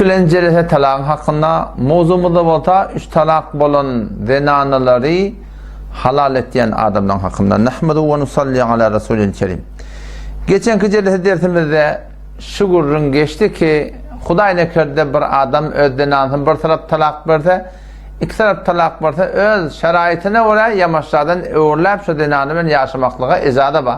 Ikilenji jelese talagyň hakynda, mowzugymyzda bolsa üç talak bolan zenanalary halal etýän adamlaryň hakynda. Nahmedu we nusalli ala rasulil kerim. Geçenki jelese dersimizde şu gürrüň geçdi ki, Hudaý nekerde bir adam öz zenanysyny bir tarap talak berse, iki tarap talak berse, öz şeraýytyna görä ýamaşjadan öwürläp şu zenany bilen ýaşamaklyga ejaza bar.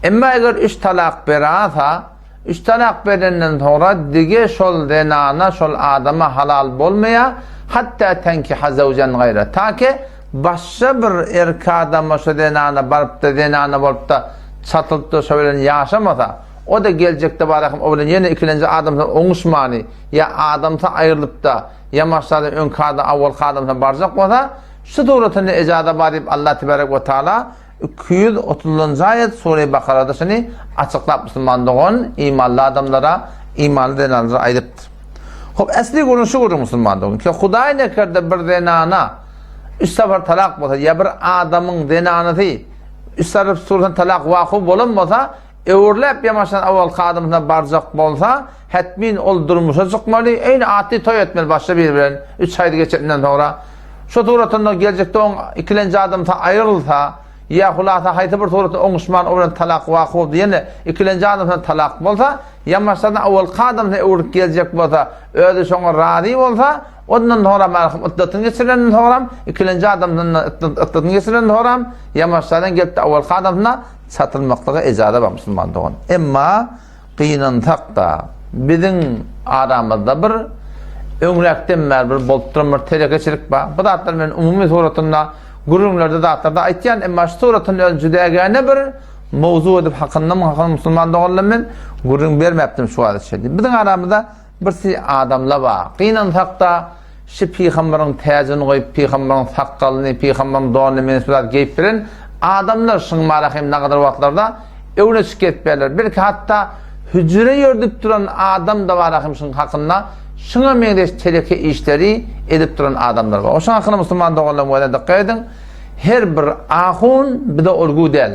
Emma eger üç talak berasa, Üç talak berenden soňra dige şol zenana, şol adama halal bolmaýar, hatda tenkiha zewjen gaýra, ta ki başga bir erki adama şo zenana barypda zenana bolupda çatylypda şo bilen ýaşamasa, o-da geljekde barahym o bilen ýene ikilenji adamsyna oňuşmany ýa adamsy aýrylypda ýa maşgala öňki adam awalky adamsyna barjak bolsa, şu suratynda ejaza bar diýip Allah tebarek we taala 230-njy aýat Sure-i Bakarada şuny açyklap musulman dogan imanly adamlara, imanly zenanlara aýdypdyr. Hop, äsli gürrüň şu gürrüň musulman dogan. Ki Hudaý nekerde bir zenana üç sapar talak bolsa ýa bir adamyň zenanasy üç sapar surdan talak waky bolan bolsa, öwürläp ýamaşan awalky adamsyna barjak bolsa, hetmin ol durmuşa çykmaly, eýni atly toý etmeli başga biri bilen üç aýdy geçeninden soňra. Şu suratynda geljekde oň ikilenji adamsy aýrylsa, ýa hulasa haýsy bir suratda oňuşman o bilen talak waky boldy, ýene ikilenji adamsyna talak bolsa, ýa maşgaladan awalky adamsyna öwrülip geljek bolsa, özi şoňa razy bolsa, ondan soňram merhum yddatyny geçirenden soňram, ikilenji adamsyna yddatyny geçirenden soňram, ýa maşgaladan gelip-de awalky adamsyna çatylmaklyga ejaza bar musulman dogan. Emma Gynansak-da, biziň aramyzda bir öňräkden bäri bir bolup duran bir telekeçilik bar. Bu zatlary men umumy suratynda gürrüňlerde zatlarda aýtýan, emma şu suratynda özüm jüdägäne bir mowzuk edip hakynda hakynda musulman doganlarym men gürrüň bermäpdim şu wagta çenli. Biziň aramyzda Bir si adamla bar. Gynansakda, şi pygambaryň täjini goýup, pygambaryň sakgalyny, pygambaryň donuny meňzeş bir zat geýip bilen adamlar şyň marahym nagadar wagtlarda öwneçik gezip berler. Belki hatda hüjre ýördüp duran adam-da barahym şyň hakynda şyňa meňzeş teleke işleri edip duran adamlar bar. Oşuň hakynda musulman doganlarym wada dykgat ediň. Her bir ahun bize olgu däl.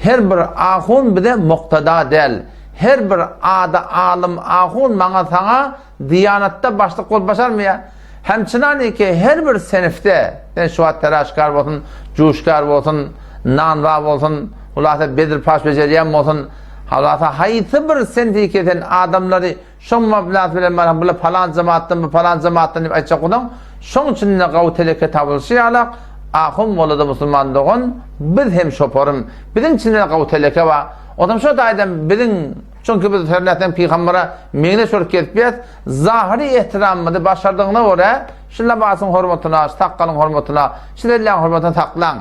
Her bir ahun bize muktada däl. Her bir ada alym ahun maňa saňa diýanatda başlyk bolup başarmaýar. Hemçinaniki her bir senifde, sen şu wagt teraşkar bolsun, juşkar bolsun, nanwa bolsun, hulasa bedir-paş bejerýän bolsun, hulasa haýsy bir senfiki sen adamlary şoň mablasy bilen maňa bula palan jemaatdan bu palan jemaatdan diýip aýtjak bolsaň, şoň içinde gawy teleke tabylyşy ýalak, ahun mollada musulman dogan, biz hem şoparym. Biziň içinde gawy teleke bar. Onsoň şo taýdan biziň, çünki biz her nätseň pygambere meňzeş bolup gezip ýörüs, zahyry ehtiramymyzy başardygyna görä, şu lybasyň hormatyna, şu sakgalyň hormatyna, şu selläň hormatyna saklaň.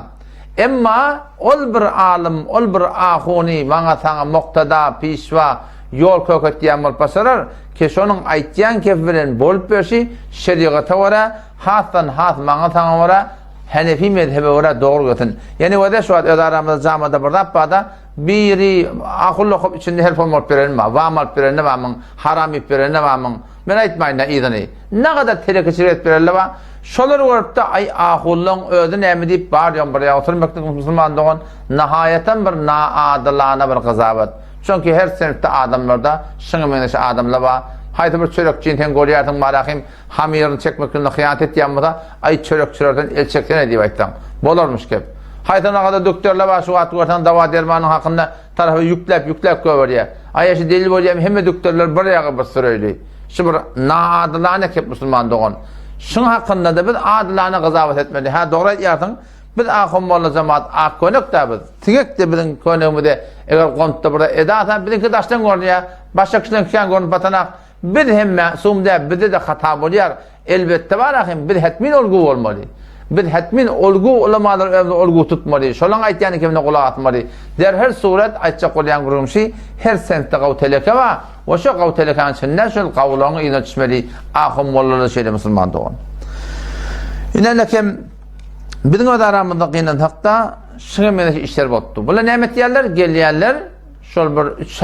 Emma ol bir alym, ol bir ahuny maňa saňa muktada, pişwa, ýol köketýän bolup başarar, ki şonuň aýtýan kepi bilen bolup berşi şerigata görä, hasdan has maňa saňa görä, Henefi mezhebe görä dogry gelsin. Ýene wede şu wagt öz aramyzda jamada bir zat barda, biri ahul okup içinde her form bolup bereni bar, wam alyp bereni bar muň, haram iýip bereni bar muň. Men aýtmaýyn-da yzyny. Nagadar telekeçilik edip bereli bar. Şolary görüp-de aý ahullaň özi näme diýip bar ýoň bir ýa oturmaklyk musulman dogan nahaýatam bir naadylana bir gyzabat. Çünki her senfde adamlarda şuňa meňzeş adamlar bar. Haýsy bir çörekçini sen görýärsiň barahym Hamyryny çekmekliginde hyýanat etýän bolsa, aý çörekçilerden el çeksene diýip aýtsaň, bolarmyş gep. Haýsy nagada dükderler bar şu wagt görseň dawa-dermanyň hakynda tarapa ýükläp-ýükläp goýberýär. Aý şu delil bolýamy hemme dükderler bir ýaga bir süreýli. Şu bir naadylana kep musulman dogan. Şuň hakynda-da biz adylana gyzabat etmeli. Hä dogry aýtýarsyň. Biz ahun molla jemaat ak könek-dä biz. Siňek-de biziň könegimize eger gontda bir edasa biziňki daşdan görünýär. Başga kişileriňki kän görünip batanak. Biz hem mäsum däl, bizde-de hata bolýar. Elbetde bar ahim, biz hetmin olgu bolmaly. Biz hetmin olgu ulamalar özümize olgu tutmaly. Şolaň aýtýan kemine gulak asmaly. Der her surat aýtjak bolýan gürrüňim şi, her sentde gaw teleke bar. We şo gaw telekäň içinde şol gawlaryň yzyna düşmeli. Ahun mollalar şeýle musulman dogan. Ine kem biziň öz aramyzda gynansakda şuňa meňzeş işler bolupdy. Bular näme etýärler? Gelýärler Şol bir üç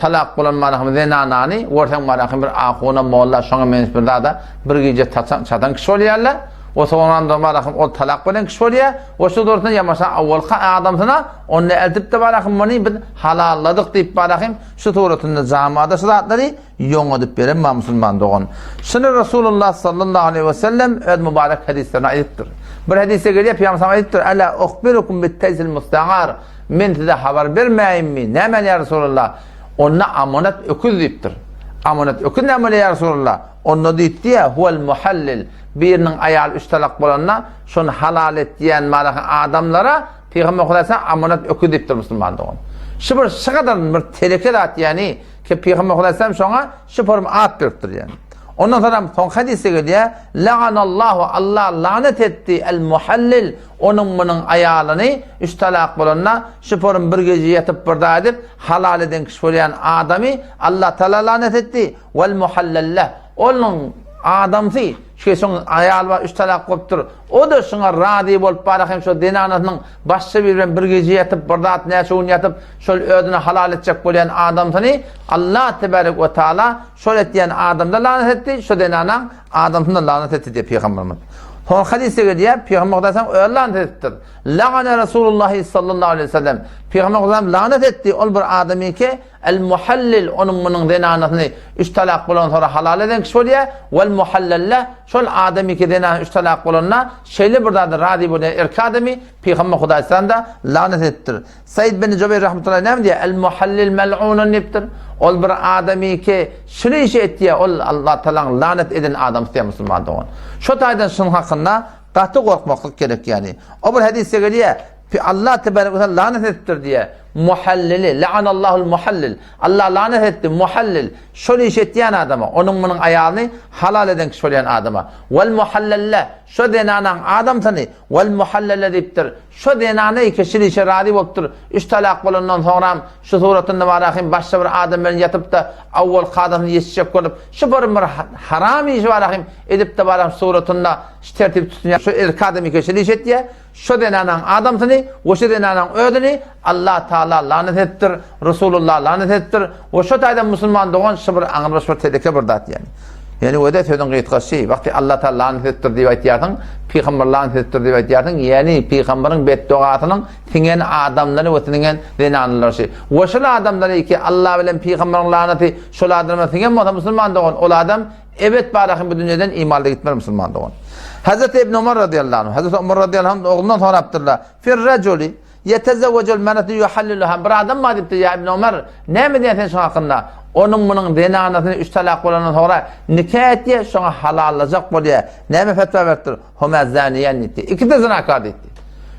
talak bolan marahym zenanany görseň marahym bir ahuna, molla şoňa meňzeş bir zada bir gije taçan, çatan kişi bolýarlar. O soňramda barahym ol talak beren kişi bolýar. We şu dursun ýamaşa awwalky adamsyna onda eltip-de barahym muny biz halalladyk diýip barahym şu suratynda jamada şu zatlary ýoňadyp beren bar musulman dogan. Şuny Resulullah sallallahu aleýhi we sellem öz mübarek hadyslarynda aýdypdyr. Bir hadysda gelýär Pygamber aýdypdyr, Ala uhbirukum bit-taysil mustaar. Men size habar bermäýinmi? Nämäni ýa Resulullah? Onda amanat öküz diýipdir. Amanat öküz näme bolýar ýa Resulullah? Onda diýipdi-ýa, huwel muhallil. Biriniň aýaly üç talak bolanda, şony halal etýän marahy adamlara Pygamber Hudaý amanat öküz diýipdir musulman dogan. Şu bir şu gadar bir teleke zat ýani ki Pygamber Hudaý şoňa şu form at beripdir ýani. Ondan soňra soň hadysda gelýär, La'anallahu Allah lanet etdi el muhallil onuň munuň aýalyny üç talak bolanda şu form bir gije ýatyp bir da edip halal eden kişi bolýan adamy Allah taala lanet etdi wal muhallalleh onuň adamsy şu şoň aýaly bar üç talak bolupdyr o-da şuňa razy bolup bara hem şo zenanasynyň başga biri bilen bir gije ýatyp bir zat näçe gün ýatyp şol özüne halal etjek bolýan adamsyny Allah tebarek we taala şol etýän adamda lanet etdi şo zenanaň adamsyna lanet etdi diýip pygamberimiz. Soň hadysda gelýär pygamber Hudaý özi lanet etipdir. Lagana Resulullah sallallahu aleyhi ve sellem. Pygamber Hudaý lanet etdi ol bir adamy ki El muhallil onuň munuň zenanasyny üç talak bolan sonra halal eden kişi bolýar. Wel muhallelle şol adamy ki zenany üç talak bolanda şeýle bir zada razy bolýan erkek adamy Pygamber Hudaý da lanet etipdir. Said bin Jubeýr rahmetullahi näme diýýär? El muhallil mel'unun diýipdir. Ol bir adamy ki şuny işi etýär, ol Allah Taalanyň lanet eden adamsy diýýär musulman dogan. Şo taýdan şunuň hakynda gaty gorkmaklyk gerek ýani. O bir hadysda gelýär, Allah tebarek we taala lanet edipdir diýýär. Muhallili, la'anallahul muhallil. Allah lanet etdi muhallil. Şol iş etýän adama, onuň munuň aýalyny halal eden kişi bolýan adama. Wal muhallalle, şo zenanaň adamsyny wal muhallale diýipdir. Şo zenana iki şil işe razy bolupdyr. Üç talak bolandan soňram şu suratynda barahym başga bir adam bilen ýatyp-da awwal kadasyny ýetişjek bolup, şu bir bir haram işi barahym edip-de barahym suratynda şu tertip tutunýar. Şu erkek adam iki şil iş etýär. Şo zenanaň adamsyny we şo zenanaň özüni Allah Taala lanet edipdir, Resulullah lanet edipdir we şo taýdan musulman dogan şu bir aňrybaş bir teleke bir zat ýani. Ýani wede sözüň gysgasy, wagty Allah Taala lanet edipdir diýip aýtýarsyň, pygamber lanet edipdir diýip aýtýarsyň, ýani pygamberiň betdogasynyň siňen adamlary we siňen zenanalary şi. We şol adamlary ki Allah bilen pygamberiň lanaty şol adama siňen bolsa musulman dogan ol adam Ebet barahym bu dünýeden imanly gitmez musulman dogan. Hazreti Ibn Umar radıyallahu anh, Hazreti Umar radıyallahu anh oglundan sorapdyrlar. Fir raculi yetezevvecul merati yuhalliluha. Bir adam bar diýipdir ya Ibn Umar, näme diýen sen şoň hakynda? Onuň munuň zenanasyny üç talak bolandan soňra nika etýär, şoňa halallajak bolýar. Näme fetwa beripdir? Huma zaniyan diýipdir. Ikisi de zinakar diýipdir.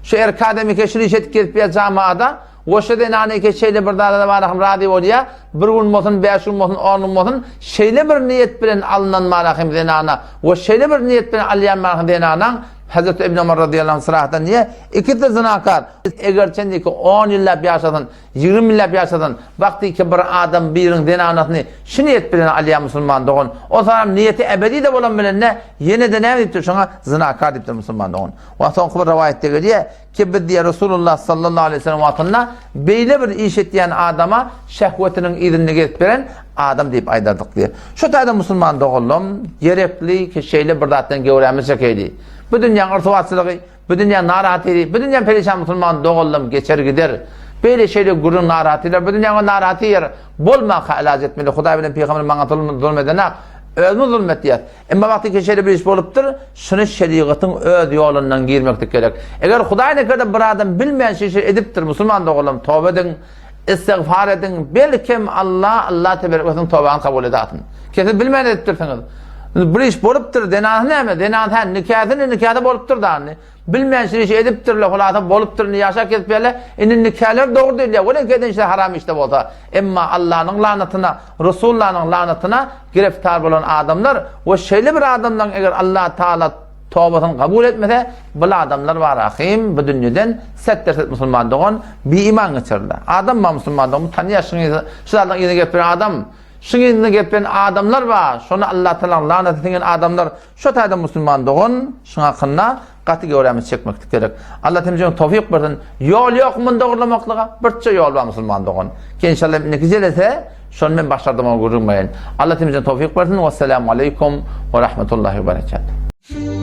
Şu erkek adam iki şul iş edip gezip ýa jamaada Goşa zenany eke şeýle bir zada barahym razy bolýa, bir gün bolsun, bäş gün bolsun, on gün bolsun, şeýle bir niýet bilen alnan barahym zenana we şeýle bir niýet bilen alýan barahym zenanaň Hazreti Ibn Omar razyýallahu anh syrahatdan diýýär, ikisi-de zynakar. Eger çenliki on ýyllap ýaşasyn, 20 ýyllap ýaşasyn, wagty ki bir adam biriň zenanasyny şu niýet bilen alýan musulman dogan, o saram niýeti ebedi-de bolan bilende, ýene-de näme diýipdir şoňa? Zynakar diýipdir musulman dogan. We soňky bir rowaýatda gelýär, Ki biz diýýär Resulullah sallallahu aleýhi we sellem wagtynda beýle bir iş etýän adama şehwetiniň yzynda gezip beren adam diýip aýdardyk diýýär. Şu taýda musulman doganlarym gerekli ki şeýle bir zatdan göwrämiz çekeýli. Bu dünýäň yrsybatçylygy, bu dünýäň narahatyly, bu dünýäň perişan musulman doganlarym geçer gider. Beýle şeýle gürrüň narahatylar bu dünýäň narahaty ýer bolmaka ilaç etmeli. Hudaý bilen pygamber maňa zulum edenak. Özümiz zulum etýäs. Emma wagty ki şeýle bir iş bolupdyr, şuny şerigatyň öz ýolundan girmeklik gerek. Eger Hudaý nekerde bir adam bilmän şu işi edipdir, musulman doganlarym toba ediň, istigfar ediň, belkem Allah, Allah teberek we siziň tobaňyzy kabul edasin. Ki siz bilmän edipdirsiňiz. Bir iş bolupdyr, zenasy näme? Zenasy hä, nikasy ne, nikasy bolupdyr da indi. Bilmän şu işi edipdirler, hulasa bolupdyr, indi ýaşap gezip ýörler. Indi nikalar dogry diýilýär, welin eden işler haram işde bolsa. Emma Allanyň lanatyna, Resullanyň lanatyna giriftar bolan adamlar we şeýle bir adamlaryň eger Allah Taala tobasyny kabul etmese, bul adamlar bar ahym bu dünýeden set-derset musulman dogan biiman geçerler. Adam bar musulman dogan, bu tanýar şuň şu zatlaryň yzyna gelip ýören adam. Şuň yzyna gelip ýören adamlar bar. Şony Allah Taalanyň lanaty siňen adamlar Şo taýda musulman dogan şuň hakynda gaty göwrämizi çekmeklik gerek. Allah hemmämize towfyk bersin. Ýol ýok muny dogurlamaklyga. Birçe ýol bar musulman dogan. Ki inşallah indiki jelese şony men başardym gürrüň bereýin. Allah hemmämize towfyk bersin. Wessalamu aleýkum we rahmetullahi we berekatuh.